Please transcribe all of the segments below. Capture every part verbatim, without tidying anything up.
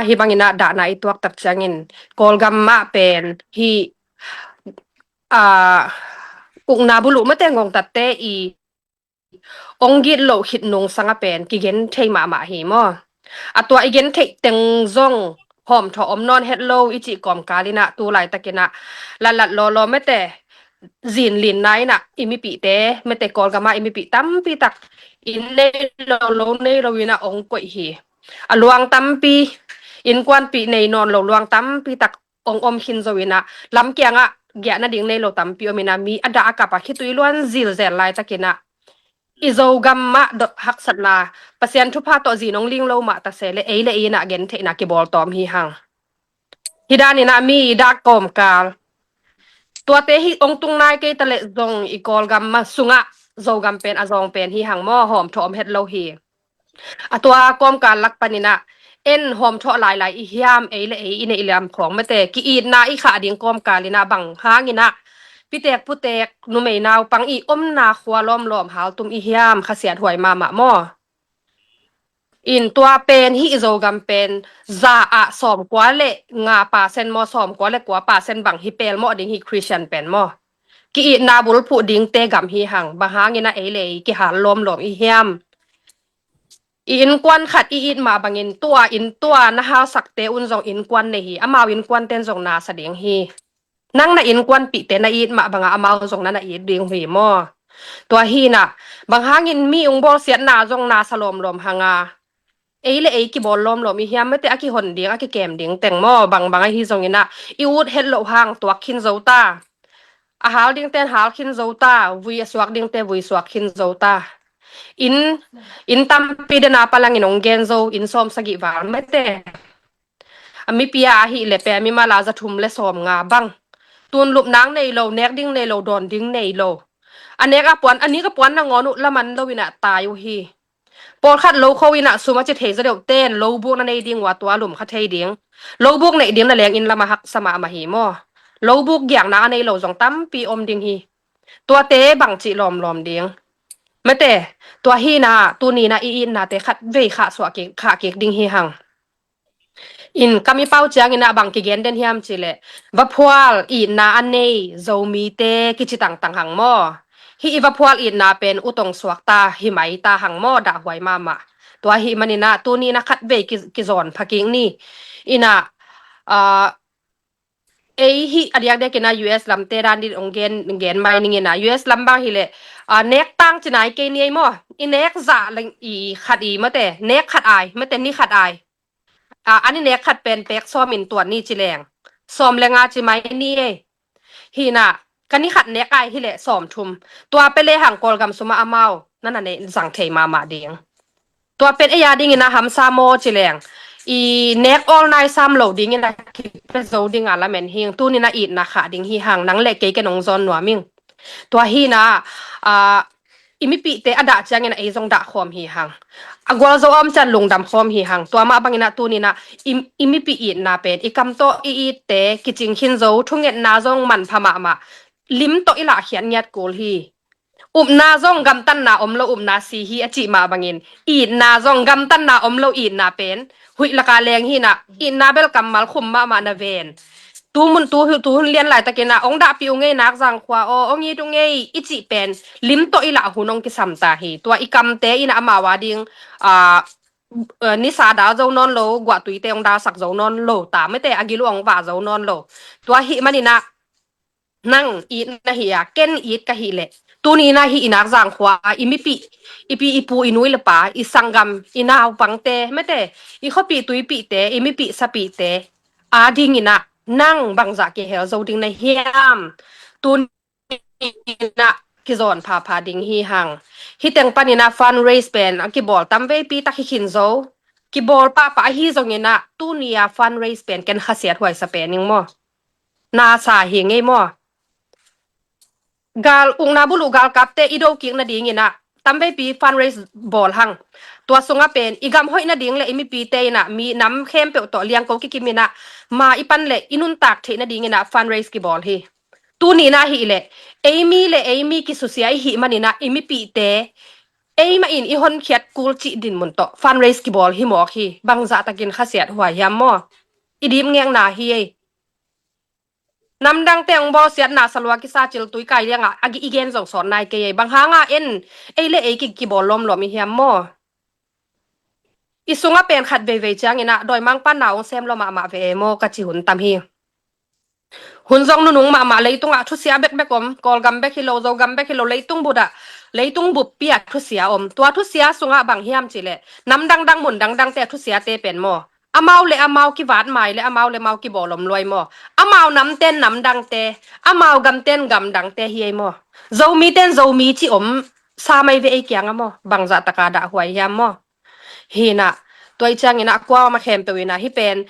hih bangin ah dahna i tuak tak ciangin Kawlgam mah pen hih, ah, ukna buluh mate ngongtatte i ong gitloh khit nung sanga pen kigen thei mahmah hi maw. A tua i gen theih teng zong hawmthawh om nawn het lo i cih kawmkal in ah tu laitakin ah latlat lawlaw mate zinlinna in ah i mipihte mate Kawlgam ah i mipih tampi tak inn nei lo lo nei lo in ah ong koih hi. A luang tampi, innkuanpih nei nawn lo luang tampi tak ong om khin zo in ah lam kiangah giahna ding nei lo tampi om in ah mi a dah a kap a khitui luan zilzel laitakin ah i Zogam mah dot haksatna Pasian thupha tawh zin ong ling lo mah ta se le ei le ei in ah gentheihna kibawl tawm hi hang. Hih dan in ah mi dah kawmkal tuate hih ong tung nai kei ta leh zong i Kawlgam mah sungah Zogam pen a zawng pen hi hang maw, hawmthawh om het lo hi. A tua kawmkal lak panin ah en hawmthawh lailai i hiam, ei le ei i neih liam khawng mate ki-itna i khah ding kawmkal in ah bang hangin ah pitek putek numei naupang i omna khua lawmlawm haltum i hiam, khasiat huai mahmah maw. In tua pen hih i Zogam pen za ah sawmkua le nga percent maw, sawmkua le kua percent bang hi pelmawh ding hi Christian pen maw. Ki-itna bulphuh dingte gam hi hang, bang hangin ah ei le ei kihal lawmlawm i hiam. I innkuan khat i it mah bangin tua inn tua na halsakte un zong innkuan nei hi, amau innkuanten zong nasa ding hi. Nang na innkuanpihte na it mah bangah amau zong na na it ding hi maw. Tua hi in ah bang hangin mi ung bawlsiatna zong nasa lawmlawm hang a, ei le ei kibawl lawmlawm i hiam mate a kihon ding a kikem ding teng maw, bangbang ahi zongin ah i ut het loh hang tuak khin zo ta. A hal dingten hal khin zo ta, vui a suak dingte vui suak khin zo ta. Inn, inn tampi dena palangin ong gen zo, inn sawmsagih val mate. A mipi a ahih le pe a mimal a za thum le sawmnga bang. Tun lupna nei lo, nek ding nei lo, dawn ding nei lo. A nek a puan, a nik a puan nangawn uh laman lo in ah tai uh hi. Pawlkhat lo kho in ah sum a ci thei zaw deuh ten lo buk na nei ding uh a tua lum kha thei ding. Lo buk neih ding na leng inn lam a haksa mahmah hi maw. Lo buk giakna a nei lo zong tampi om ding hi. Tuate bang cih lawmlawm ding. Mate, tua hi in ah tuni in ah i itnate khat vei khah suah kik, khah kik ding hi hang. In kam i pau ciangin ah bang kigen den hiam cih leh vaphual itna a nei Zomite kici tangtang hang maw. Hih i vaphual itna pen ut ong suak ta hi mai ta hang maw, dahhuai mahmah. Tua ahih manin ah tuni in ah khat vei ki, kizawn pha kik ni. In ah, ah, ei hih a diakdiakin ah U S lamte dan din ong gen, gen mai ning in ah U S lam bang hi leh, ah, nek tang ci nai kei ni ei maw. I nek zah leng i khat i mate, nek khat ai mate, ni khat ai. Ah, a ni nek khat pen pek sawm in tuan ni ci leng sawm le nga ci mai ni ei. Hi in ah ka ni khat nek ai hi leh sawm thum. Tua pe le hang Kawlgam sum ah amau na na nei zang thei mahmah ding. Tua pen ei a dingin ah hamsa maw ci leng i nek awl nai sam lo dingin ah kipe zo ding a lamen hing, tuni in ah itna khah ding hi hang nang le kei ken ong zawn nuam ing. Tua hi in ah, ah, i mipihte a dah ciangin ah ei zong dah khawm hi hang. A gualzo a om ciang lungdam khawm hi hang. Tua mah bangin ah tuni in ah i, i mipih itna pen i kam tawh i itte kicing khin zo, thungetna zong manpha mahmah, lim tawh i lahkhiat ngiat kul hi. Upna zong gamtatna om lo, upna si hi a cih mah bangin itna zong gamtatna om lo, itna pen huih laka leng hi in ah itna bel kammal khum mahmah na ven. Tu mun, tu, tu hun lian laitakin ah ong dahpih uh ngei nak zangkhua aw, ong it uh ngei i cih pen lim tawh i lah hun ong kisam ta hi. Tua i kamte in ah amau a ding, ah, eh, nisa dal zo nawn lo, guahtuite ong dalsak zo nawn lo ta mate, a gil uh ong vah zo nawn lo. Tua ahih manin ah nang it na hi a, ken it ka hih leh tuni in ah hih i nak zangkhua a i mipih, i pi i pu, i nu i le pa, i sanggam, i naupangte mate, i khuapih tuipihte, i mipih sapihte a dingin ah nang bangzah kihel zo ding na hiam? Tuni in ah kizawn phapha ding hi hang. Hih teng panin ah fundraise pen a kibawl tam veipi tak hi khin zo. Kibawl pahpah ahi zongin ah tuni a fundraise pen ken khasiat huaisa pen ing maw. Nasa hi ngei maw. Gal ukna buluh galkapte i do kik nadingin ah tam veipi fundraise bawl hang. Tua sungah pen i gam hoih nading le i mipite in ah mi nam khempeuh tawh liangko kikim in ah ma i pan le i nuntak theih nadingin ah fundraise kibawl hi. Tuni in ah hih leh ei mi le ei mi kisusia i hih manin ah i mipihte Eimah in i honkhiat kul cih dinmun tawh fundraise kibawl hi mawk hi. Bangzah takin khasiat huai hiam maw? I dipngekna hi ei. Namdangte hong bawlsiatna salua kisa cil tui kai liangah a gi i gen zong sawt nai kei ei. Bang hanga en ei le ei ki, kibawl lawmlawm i hiam maw? I sungah pen khat veivei cianginah dawimangpa na hong sem lua mahmah ve e maw ka ci hun tam hi. Hun zong nunung mahmah, leitungah thusia bekbek om, Kawlgam bek hi lo, Zogam bek hi lo, leitung butah, leitung buppi ah thusia om. Tua thusia sungah bang hiam cihleh nam dangdang mun dangdangte thusiate pen maw, amau le amau kivat mai le amau le amau kibawlom luai maw? Amau namten namdangte, amau gamten gamdangte hi ei maw? Zomiten Zomi ci om sa mai ve ei kiangah maw? Bangzah taka dah huai hiam maw? Hinah, tua i cianginah kuama khempeuh inah hih pen,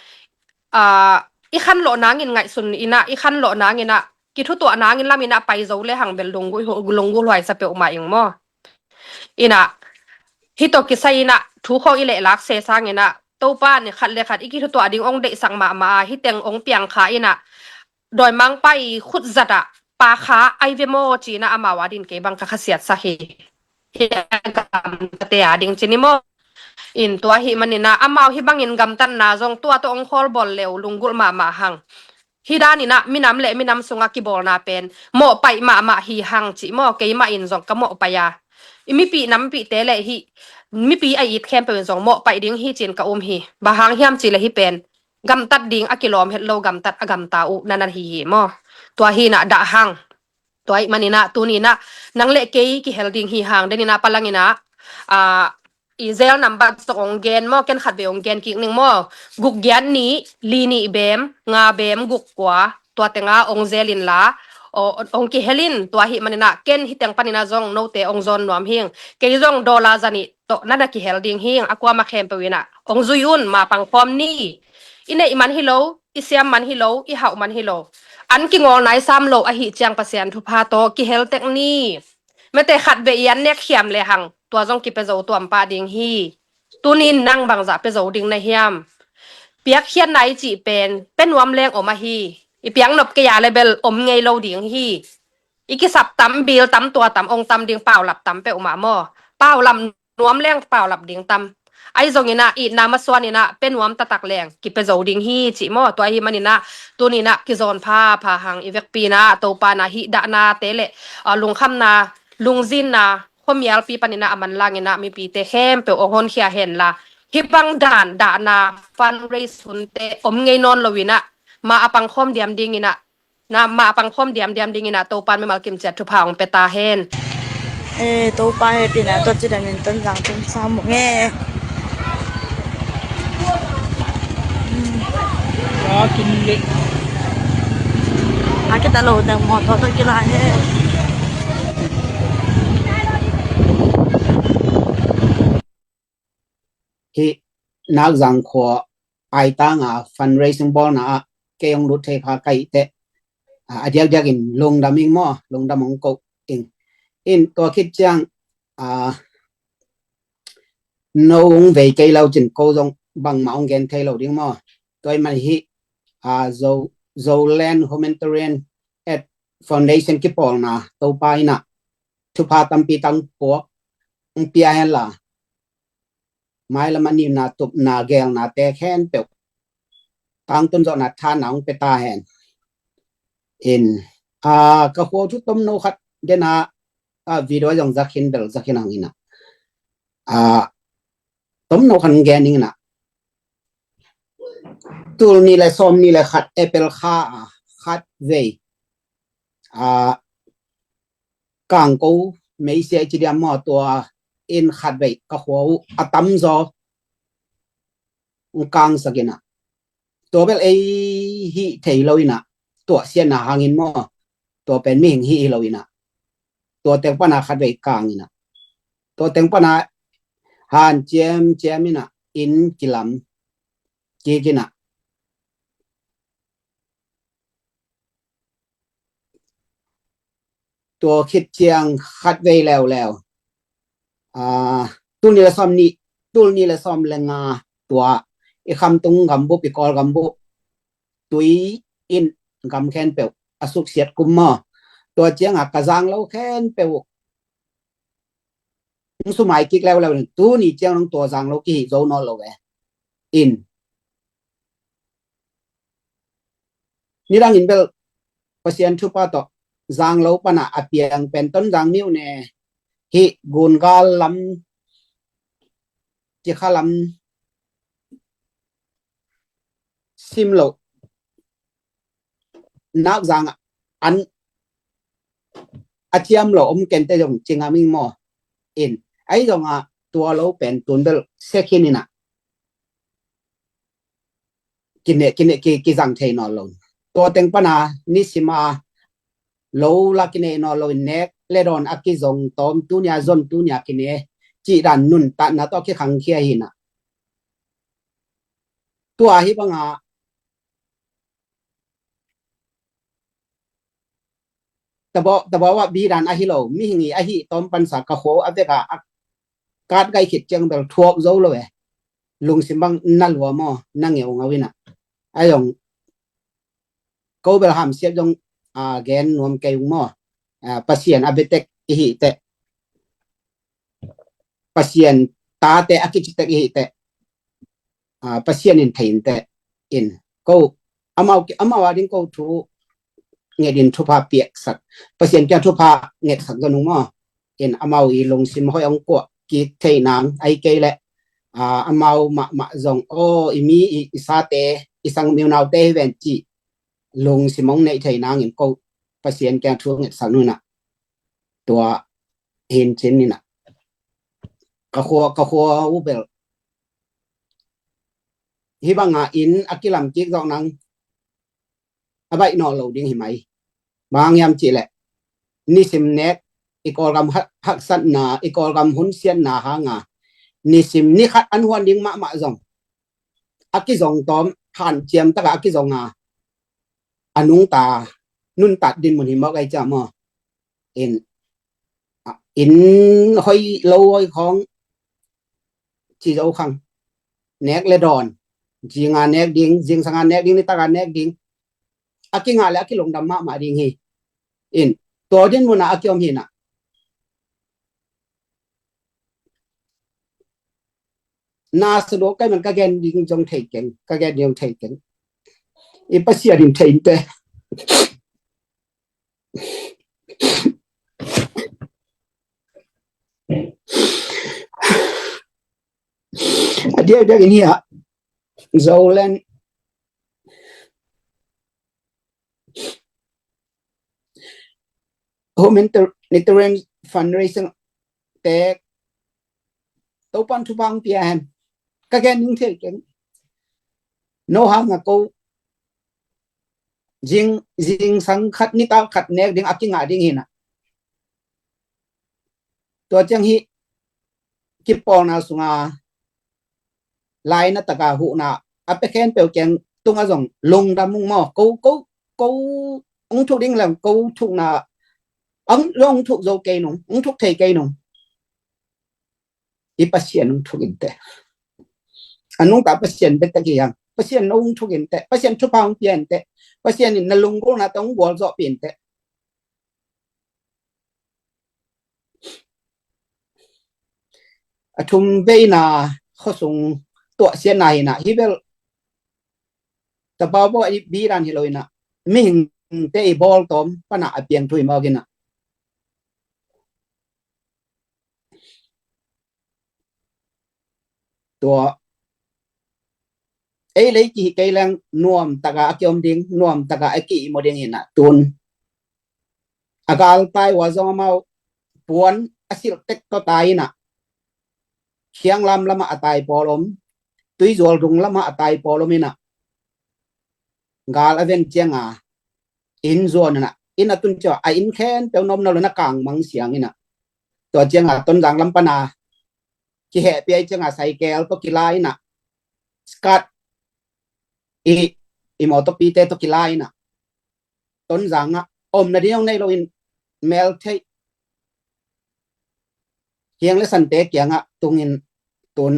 aa, i khanlawh nangin ngaihsun inah, i khanlawh nanginah kithutuah nangin laminah pai zo le hang bel lunggulh, lunggulh huaisa peuhmah ing maw? Inah, hih tawh kisai inah thu khawng i lehlak se sanginah Topa nih khat le khat i kithutuah ding ong deihsak mahmah a, hih teng ong piangkha inah dawimangpa i khutzatah pakha ai ve maw cinah amau a din kei bang ka khasiatsak hi. Hih a gamtate a ding cin i maw? In tua hih maninah amau hih bangin gamtatna zong tua tawh ong khawlbawl leu lunggulh mahmah hang. Hih daninah minam le minam sungah kibawlna pen mawhpaih mahmah hi hang cih maw? Keimah in zong ka mawhpaih a, i mipih nampihte le hih mipi a it khempeuh in zong mawhpaih ding hi cin ka um hi. Bang hang hiam cihleh hih pen gamtat ding a kilawm het lo gamtat a gamta uh na na hi hi maw? Tua hinah dah hang. Tua hih maninah tuninah nang le kei kihel ding hi hang. Deninah palanginah, aa, i zel nambat zong ong gen maw, ken khat vei ong gen kik ning maw? Guk giat nih, li nih bem, nga bem, guk kua, tua tenga ong zel inla, o, ong kihel in. Tua hih maninah ken hih teng paninah zong note ong zawn nuam hing. Kei zong dollar zanih tawh na na kihel ding hing. A kuama khempeuh inah ong zui un, ma pangkhawm ni. I neih man hi lo, i siam man hi lo, i hauh man hi lo, an kingawl nai sam lo ahih ciang Pasian thupha tawh kihel tek ni. Mete khat vei i an nek hiam le hang tua zong kipia zo tuam pah ding hi. Tunin nang bangzah pia zo ding na hiam? Piakkhiatna i cih pen pia nuam leng om ahi. I piak nop kei a le bel om ngei lo ding hi. I kisap tam, bil tam, tua tam, ong tam ding, paulap tam peuhmah maw? Paulap nuam leng paulap ding tam. Ahi zonginah itna masuaninah pia nuam taktak leng kipia zo ding hi cih maw? Tua ahi maninah tuninah kizawn phapha hang. I vekpi inah Topa na hih dahnate le, a, lungkhamna, lungzinna khuamialpi paninah a manlanginah mipite khempeuh ong honkhia henla, hih bang dan dahna fundraise hunte om ngei nawn loinah ma a pangkhawm diam dinginah, na ma a pangkhawm diamdiam dinginah Topa in mimal kimciat thupha ong pia ta hen. E, Topa hehpihna tawh cidam in Tonzang tung sa mawk e. A kita lo dang mawtaw tawh kila hen. Hih Nakzang khua aitanga fundraising bawlna ah kei hong lut thei kha ka hih teh, a, a diakdiakin lungdam ing maw, lungdam hong ko ing. In tua khit ciang, a, no hong vei kei lo cin ko zong bangmah hong gen thei lo ding maw? Tua ahih man hih, a, Zo, Zoland Humanitarian Aid Foundation kipawlna Topa inah thupha tampi tang puak hong pia henla, mailam a nihna tupna geelnate khempeuh tangtun zawhna thanna hong pia ta hen. In, a, ka khua thu tomno khat dena, a, video zong zak hin bel zak hin hang inah, a, tomno khat hong gen ing inah, tul nih le sawm nih le khat April kha a khat vei, a, kangko meisia i ci diam maw, tua in khat vei ka khua uh a tamzaw hong kangsak inah, tua bel ei hih thei lo inah, tuahsiatna hangin maw, tua pen mihing hih hi lo inah, tua teng pana khat vei kang inah, tua teng pana han ciamciam inah inn kilam kik inah, tua khit ciang khat vei leuleu, a, tul nih le sawm nih, tul nih le sawm le nga tua i khamtung gambup, i Kawl gambup, tui in gam khempeuh a suksiat kum maw? Tua cianga ka zang lo khempeuh uh hong sumai kik leuleu in tuni ciang dong tua zang lo kihih zo nawn lo ve. In nidangin bel Pasian thupha tawh zang lo pana a piang pen Tonzang myone hih gungal lam, cikha lam sim lo nak zang an a thiam lo om kente zong cinga ming maw? In ai zonga tua lo pen tun bel sekhin ina kine kine ki kizang thei nawn lo. Tua teng pana nisima lo la kine nawn lo in nek le dawn a kizong tawm tunia zon tunia kine cih dan nuntatna tawh kikhangkhia hina. Tua hi banga tabawh tabawh ah bidan ahi lo mihing i ahi tawm pansa ka khuo a veka a kat gai khit ciang bel thuak zo lo e. Lungsim bang na lua maw, na ngeungau ina. A zong ko bel hamsiat zong a gen nuam kei ung maw? A, Pasian a betek ihi teh, Pasian tate a kicitek ihi teh, a, Pasian in thei in teh. In ko amau amau ading ko thu nget in thupha piaksak, Pasian kiang thupha ngetsak zon ung maw? In amau i lungsim hoi ong kuah kik thei nang ai kei leh, a, amau mahmah zong aw i mi i, i sate i sang miunaute hi ven cih lungsim ong neih thei nangin ko Pasian kiang thu ngetsak nuna. Tua hin cin nina ka khua ka khua u bel hi banga in a kilam kik zawh nang a baih nawn lo ding hi mai. Bang hiam cih leh nisim nek i Kawlgam haksatna, i Kawlgam hunsiatna hanga nisim nikhat an huan ding mahmah zong a kizong tawm hanciam taka a kizonga a nungta nuntat dinmun hi mawk ai cia maw? In in hoi lo hoi khawng ci zo khang nek le dawn, zinga nek ding, zingsanga nek ding, nitaka nek ding, a kingah le a kilungdam mahmah ding hi. In tua dinmuna a kiom hina na saduak kai man ka gen ding zong thei keng, ka gen ding zong thei keng. I Pasian in thei inte. A diakdiak in hi a Zoland humanitarian fundraising tek Topan thupha hong pia hen. Ka gen ning thei keng. No hanga ko zing zingsang khat nitak khat nek ding a kingah ding hina. Tua ciang hi kipawlna sunga laina taka huhna a pekhen peuh keng tunga zong lungdam ung maw? Ko ko ko ung thuk ding lang ko thukna ang zong ung thuk zo kei nung, ung thuk thei kei nung. I Pasian ung thuk inte. A nungta Pasian betek hi hang. Pasian no ung thuk inte. Pasian thupha ung pia inte. Pasian in na lunggulna ta ung gualzawh pi inte. A thum veina khosung tuahsiatna hina hi bel tapabaw i bidan hi lo ina mihingte i bawl tawm pana a piang thu hi mawk ina. Tua ei lei kihi kei leng nuam taka a kiom ding, nuam taka a kiimo ding hina tun. A galtai ua zong amau puan a silh tek tawh tai ina khianglam lamah a tai pawl om, tuizual dung lamah a tai pawl om ina gal a ven cianga inn zuan ina inn a tun ciah a inn khen peuh nomno lona kangmang siang ina tua cianga Tonzang lam pana kihehpiai cianga saikel tawh kila ina skat i i mawtawpite tawh kila ina Tonzangah omna ding hong nei loin mel theih hiang le sante kiangah tungin tun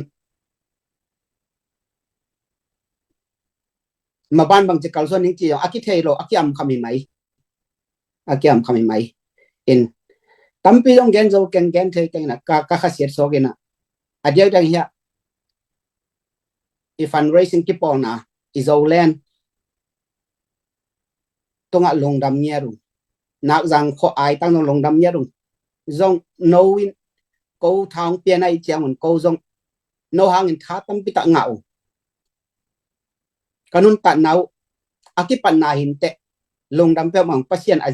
maban bangci kalsuan ning ci zong a kithei lo a kiam kham hi mai. A kiam kham hi mai. In Tampi zong gen zo keng, gen thei keng ina, ka, ka khasiat suak ina. A diakdiak hiah i fundraising kipawlna, i Zoland tungah lungdam ngiat ung. Nakzang khua ai tang zong lungdam ngiat ung. Zong no in ko tha hong pian ahih ciangun ko zong no hangin tha tampi tak ngah ung. Ka nuntakna uh a kipatna hi inteh, lungdam peuhmah ung. Pasian a,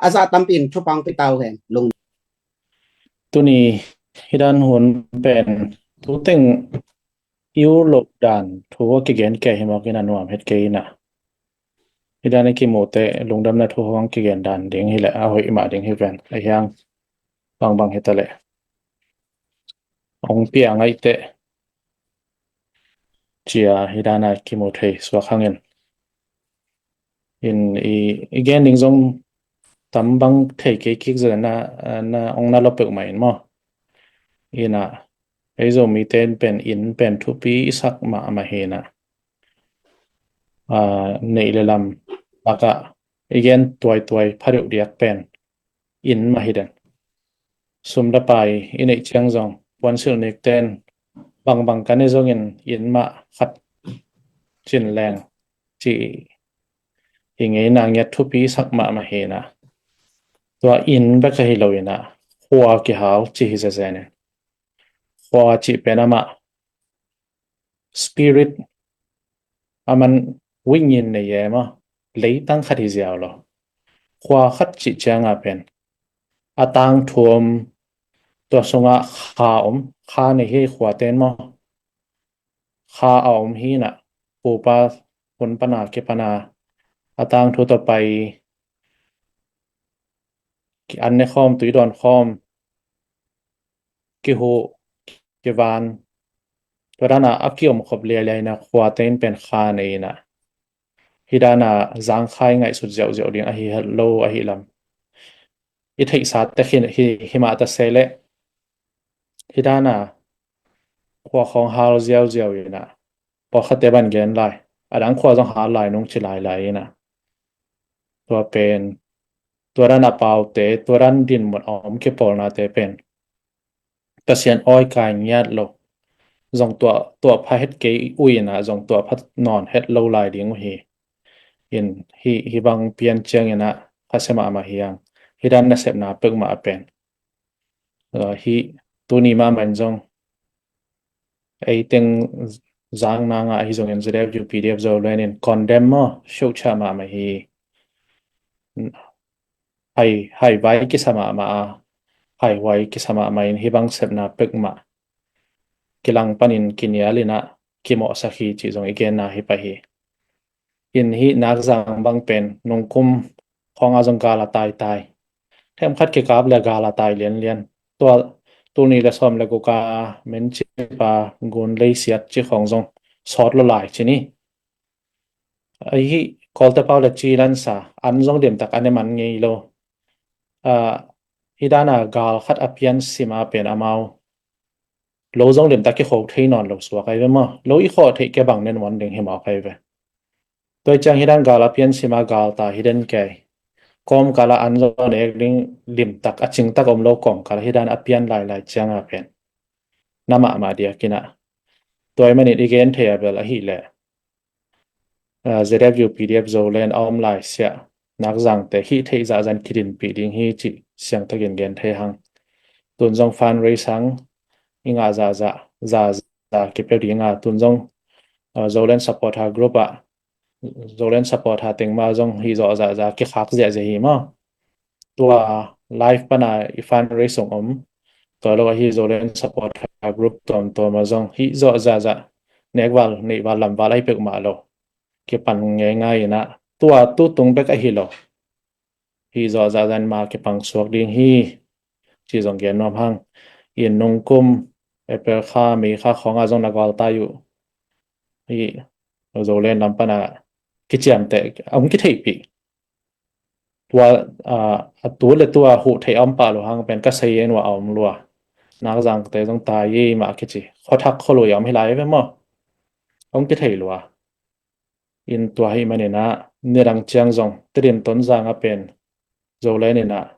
a zah tampi in thupha hong pia ta uh hen. Lungdam. Tuni hih dan hun pen tu teng i ut loh dan thu a kigen kei hi mawk ina, nuam het kei ina. Hih dan a kimuhte lungdamna thu hong kigen dan ding hileh a hoih mah ding hi ven. A hiang bangbang hi ta leh hong pia ngaihte cia hih dan a kimu thei suak hangin. In i, i gen ding zong tam bang thei kei kik zia na, na ong na lo peuhmah in maw. Ina, ei Zomite in pen inn pen thupi i sak mahmah hi ina. A, neih le lam lakah i gen tuaituai phadeuh diak pen inn mah hi den. Sum le pai i neih ciang zong puansilh nikten bangbang ka ne zongin inn mah khat cin leng ci i ngeina ngiat thupi sak mahmah hi ina. Tua inn bek ahi lo ina, khua kihau ci hi zezen in. Khua cih pen amah spirit, aman wingin nei e maw, leitang khat hi ziau lo. Khua khat cih cianga pen a tangthu om, tua sungah kha om, kha nei hi khuate in maw. Kha a om hi ina, pupa hun pana kipana a tangthu tawh pai, ki an ne khawm, tui dawn khawm, kihuh, kivan, tua dana a kiom khop liailiai ina khuate in pen kha nei ina. Hih dana zangkhai ngaihsut ziauziau ding ahi het lo ahi lam i theihsa tek hi, hi, hi mah ta se leh hih dana khua khawng hal ziauziau ina, pawlkhatte ban gen lai, a dang khua zong hal lai nung ci lailai ina. Tua pen, tua dan a paute, tua dan dinmun a om kipawlnate pen Pasian awi kai ngiat lo. Zong tuah, tuah pha het kei uh ina, zong tuah pha nawn het lo lai ding uh hi. In hi, hi bang pian ciang ina khasia mahmah hi ang. Hi dan nasepna peuhmah a pen. Aa, hi tuni mahmah in zong ei teng zang nanga ahi zongin Z F U P D F Zoland in condemn maw, siauhcia mahmah hi. Hai, hai vai kisa mahmah a, hai vai kisa mahmah in hi bang sepna peuhmah kilang panin kinial ina kimawhsak hi cih zong i genna hi pah hi. In hih nakzang bang pen nungkum khawnga zong gal a taitai. Themkhat kikap le gal a tai lianlian. Tua tul nih le sawm le guk a Menchip a gun leisiat ci khawng zong sawt lo lai ci ni. Ahi Kawlte pau le ci lansa, an zong dimtak an e man ngei lo. A, hih dana gal khat a pian sima pen amau lo zong limtak i kho thei nawn lo suak ai ve maw? Lo i khawh theih kei bang nen wan ding hi mawk ai ve. Tua ciang hi dan gal a pian sima gal ta hi den kei. Kawmkala an zong nek ding limtak a cingtak om lo kawmkala hi dan a pian lailai cianga pen na mahmah diak ina. Tua i manin i gen thei a bel ahih leh Z F U P D F Zoland a om lai siah nakzangte hih theih zahzah in kidinpih ding hi cih siangtakin gen thei hang. Tun zong fundraise hang i ngah zahzah, zahzah kipia dinga tun zong Zoland Supporter Group ah, Zoland Supporter teng mah zong hih zawh zahzah kikhak ziahziah hi maw? Tua live pana i fundraise song om. Tua lo ahi Zoland Supporter Group tuamtuam a zong hih zawh zahzah nekval, neihval, lamval ahi peuhmah lo. Kipan ngeingai ina tua tutung bek ahi lo. Hih zawh zahzah in ma kipang suak ding hi ci zong gen nuam hang. In nungkum April kha, May kha khawnga zong na gualtai uh. Hih Zoland lam pana kiciamteh a hong kitheihpih. Tua, a, a tu le tua huh theih a om pah lua hang pen ka sei e nua a om lua. Nakzangte zong tai e mah kici. Khuathak khualui a om hi lai ve maw? Hong kithei lua. In tua hi maninah nidang ciang zong Tedim Tonzang a pen Zoland inah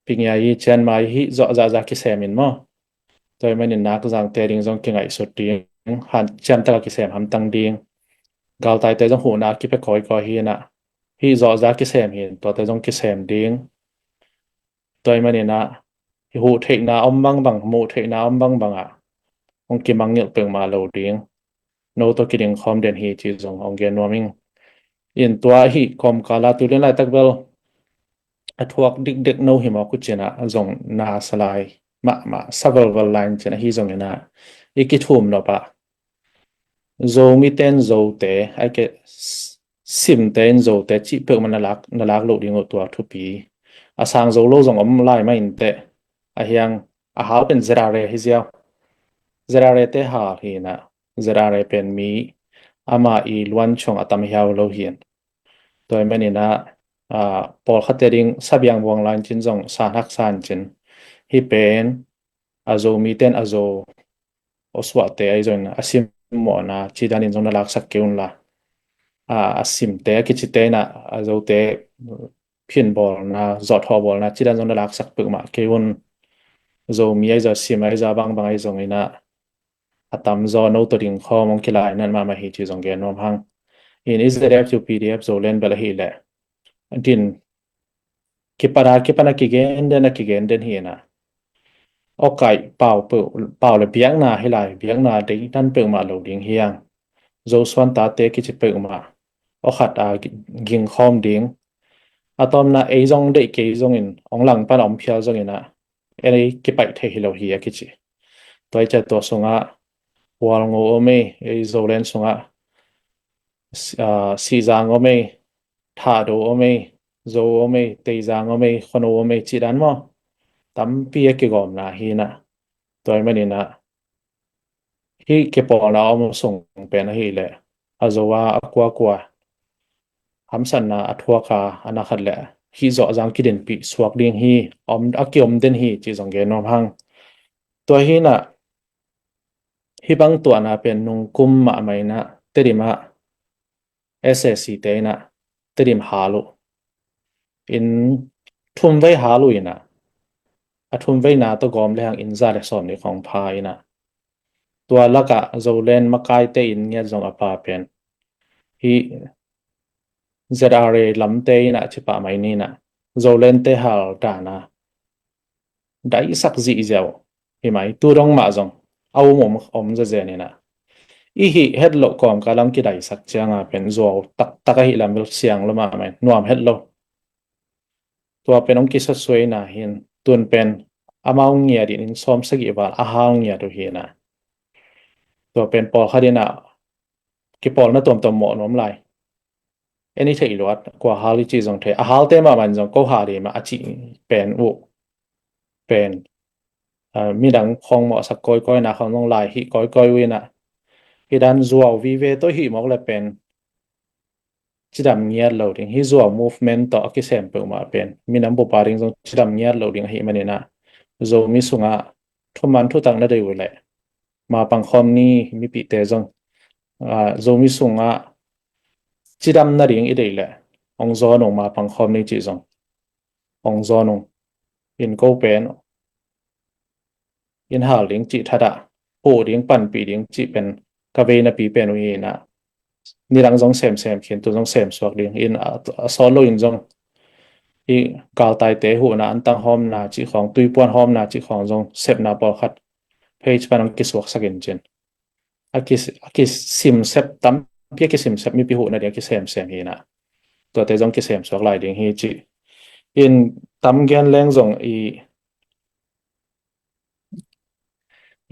Pingiai i Chiang Mai hih zawh zahzah kisem in maw. Tua ahih manin nak zangte ding zong kingaihsut ding, han ciamtak a kisem hamtang ding. Galtaite zong huhna kipia kawikawi hi inah, hih zawh zah kisem hi in, tuate zong kisem ding. Tua ahih manin ah, hih huh theihna om bangbang, muh theihna om bangbang ah hong kimangngilh peuhmah lo ding. No tawh kiding khawm den hi ci zong hong gen nuam ing. In tua hih kawmkal ah tu lian laitak bel a thuak dikdek no hi mawk uh cin ah zong na sa lai mahmah, sa velvel lai in cin ahi zongin ah, i kithum nop ah Zomite in Zote, ai ke, Simte in Zote cih peuhmah na lak, na lak loh ding uh tua thupi. A sang zo lo zong om lai mah inteh, a hiang a hau pen Z R A hi ziau. Z R A te hal hi inah, Z R A pen mi ama i luan chung a tam hiau lo hi in. Tua ahih manin ah, ah, pawlkhatte ding sabiang buang lai in cin zong san hak san cin. Hih pen a Zomite in a Zo awsuahte ahi zongin a Sim mawhna cih danin zong na laksak kei un la, a, a Simte a kicite inah a Zote phinbawlna, zawhthawhbawlna cih dan zong na laksak peuhmah kei un. Zomi ahi zaw, Sim ahi zaw, bangbang ahi zongin ah a tamzaw no tawh ding khawm hong kilainat mahmah hi ci zong gen nuam hang. In i Z F U P D F Zoland bel ahih leh din kipan a kipan a kigen den a kigen den hi inah, awkaih pau peuh, pau le biakna hi lai, biakna deidan peuhmah lo ding hi hang. Zosuan tate kici peuhmah awkhat a ging khawm ding. A tawpna ei zong deih kei zongin, hong langpan a om phial zongin ah, ei kipaih thei hi lo hi a kici. Tua hi ciah tua sungah Hualngo om ei, ei Zoland sungah, ah, Sihzang om ei, Thado om ei, Zo om ei, Teizang om ei, Khuano om ei cih dan maw, tampi a kigawmna hi inah. Tua ahih manin ah hih kipawlna a om sung pen ahih leh a Zo a, a kuakua hamsatna a thuak a, a na khat leh hih zawh zang kidinpih suak ding hi, om, a kiom den hi ci zong gen nuam hang. Tua hi inah hih bang tuahna pen nungkum mahmah inah Tedim ah S A C te inah Tedim hal uh in, thumvei hal uh inah, a thumveina tawh gawm lehang inn za le sawm nih khawng pha inah, tua lakah Zoland makaite inn ngiat zong a pha pen hih Z R A lamte inah ci pah mai ni inah, Zolandte hal dan a daisak zihziau hi mai. Tu dong mah zong a um om, om zazen inah, i hih het loh kawmkal ah hong kidaisak ciang a pen zuau taktak ahih lam bel siang lo mahmah in, nuam het lo. Tua pen hong kisatsuaina hi in, tun pen amau ngiat in, inn sawm sagih val a hal ngiat uh hi inah, tua pen pawlkhat inah kipawlna tuamtuam mawh nuam lai. En i theih luat, kua hal i cih zong thei. A halte mahmah in zong ko hal hi mah a cih pen uh pen, ah, midang khawng mawhsak kawikawina khawng zong lai hih kawikawi uh inah, hih dan zuau vive tawh hih mawk le pen cidam ngiat lo ding. Hih zuau movement tawh a kisem peuhmah pen minam bup a ding zong cidam ngiat lo ding ahih manin ah, Zomi sungah thuman thutak na deih uh leh mapang khawm ni. Mipite zong, ah, Zomi sungah cidam nading i deih leh hong zawn ung, mapang khawm ni cih zong hong zawn ung. In ko pen inn hal ding cih thadah, huh ding, panpih ding cih pen ka vei napi pen uh hi inah, nidang zong semsem khin, tu zong semsuak ding in, a, a sawt lo in zong hih galtaite huhna, antang hawmna cih khawng, tuipuan hawmna cih khawng zong sepna pawlkhat page pan hong kisuaksak in cin, a ki, a kisimsep, tampi a kisimsep, mipi huhna ding a kisemsem hi inah, tuate zong kisemsuak lai ding hi ci. In tam gen leng zong i,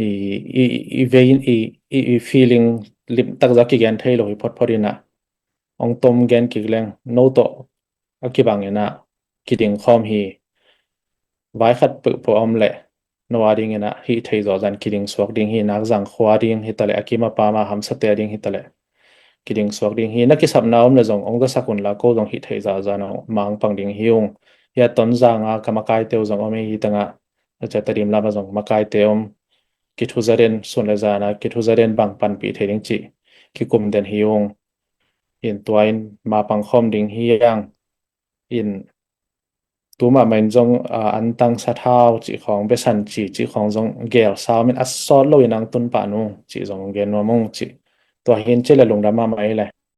i, i, i vei, i, i, i feeling limtak zah kigen thei lo hi photphot inah, hong tom gen kik leng no tawh a kibang inah kiding khawm hi. Vai khat peuhpeuh a om leh no a ding inah hih thei zawh zan kiding suak ding hi. Nak zang khua ding hi taleh, a kim a pam a hamsate a ding hi taleh kiding suak ding hi. Na kisapna om le zong hong zasak un la, ko zong hih thei zawh zan hong mangpang ding hi ung. Hia Tonzang a ka makaite uh zong om ei, hih tangah a ciah Tedim lam ah zong makaite om. Kithuza den, sun le zan a kithuza den, bang panpih thei ding cih kikum den hi ung. In tua in mapang khawm ding hi hang. In tu mahmah in zong antang sathau cih khawng, besan ci cih khawng zong gel sau min a sawt lo in ang tun pah nung cih zong gen nuam ung cih. Tua hin cih le lungdam mahmah ei le.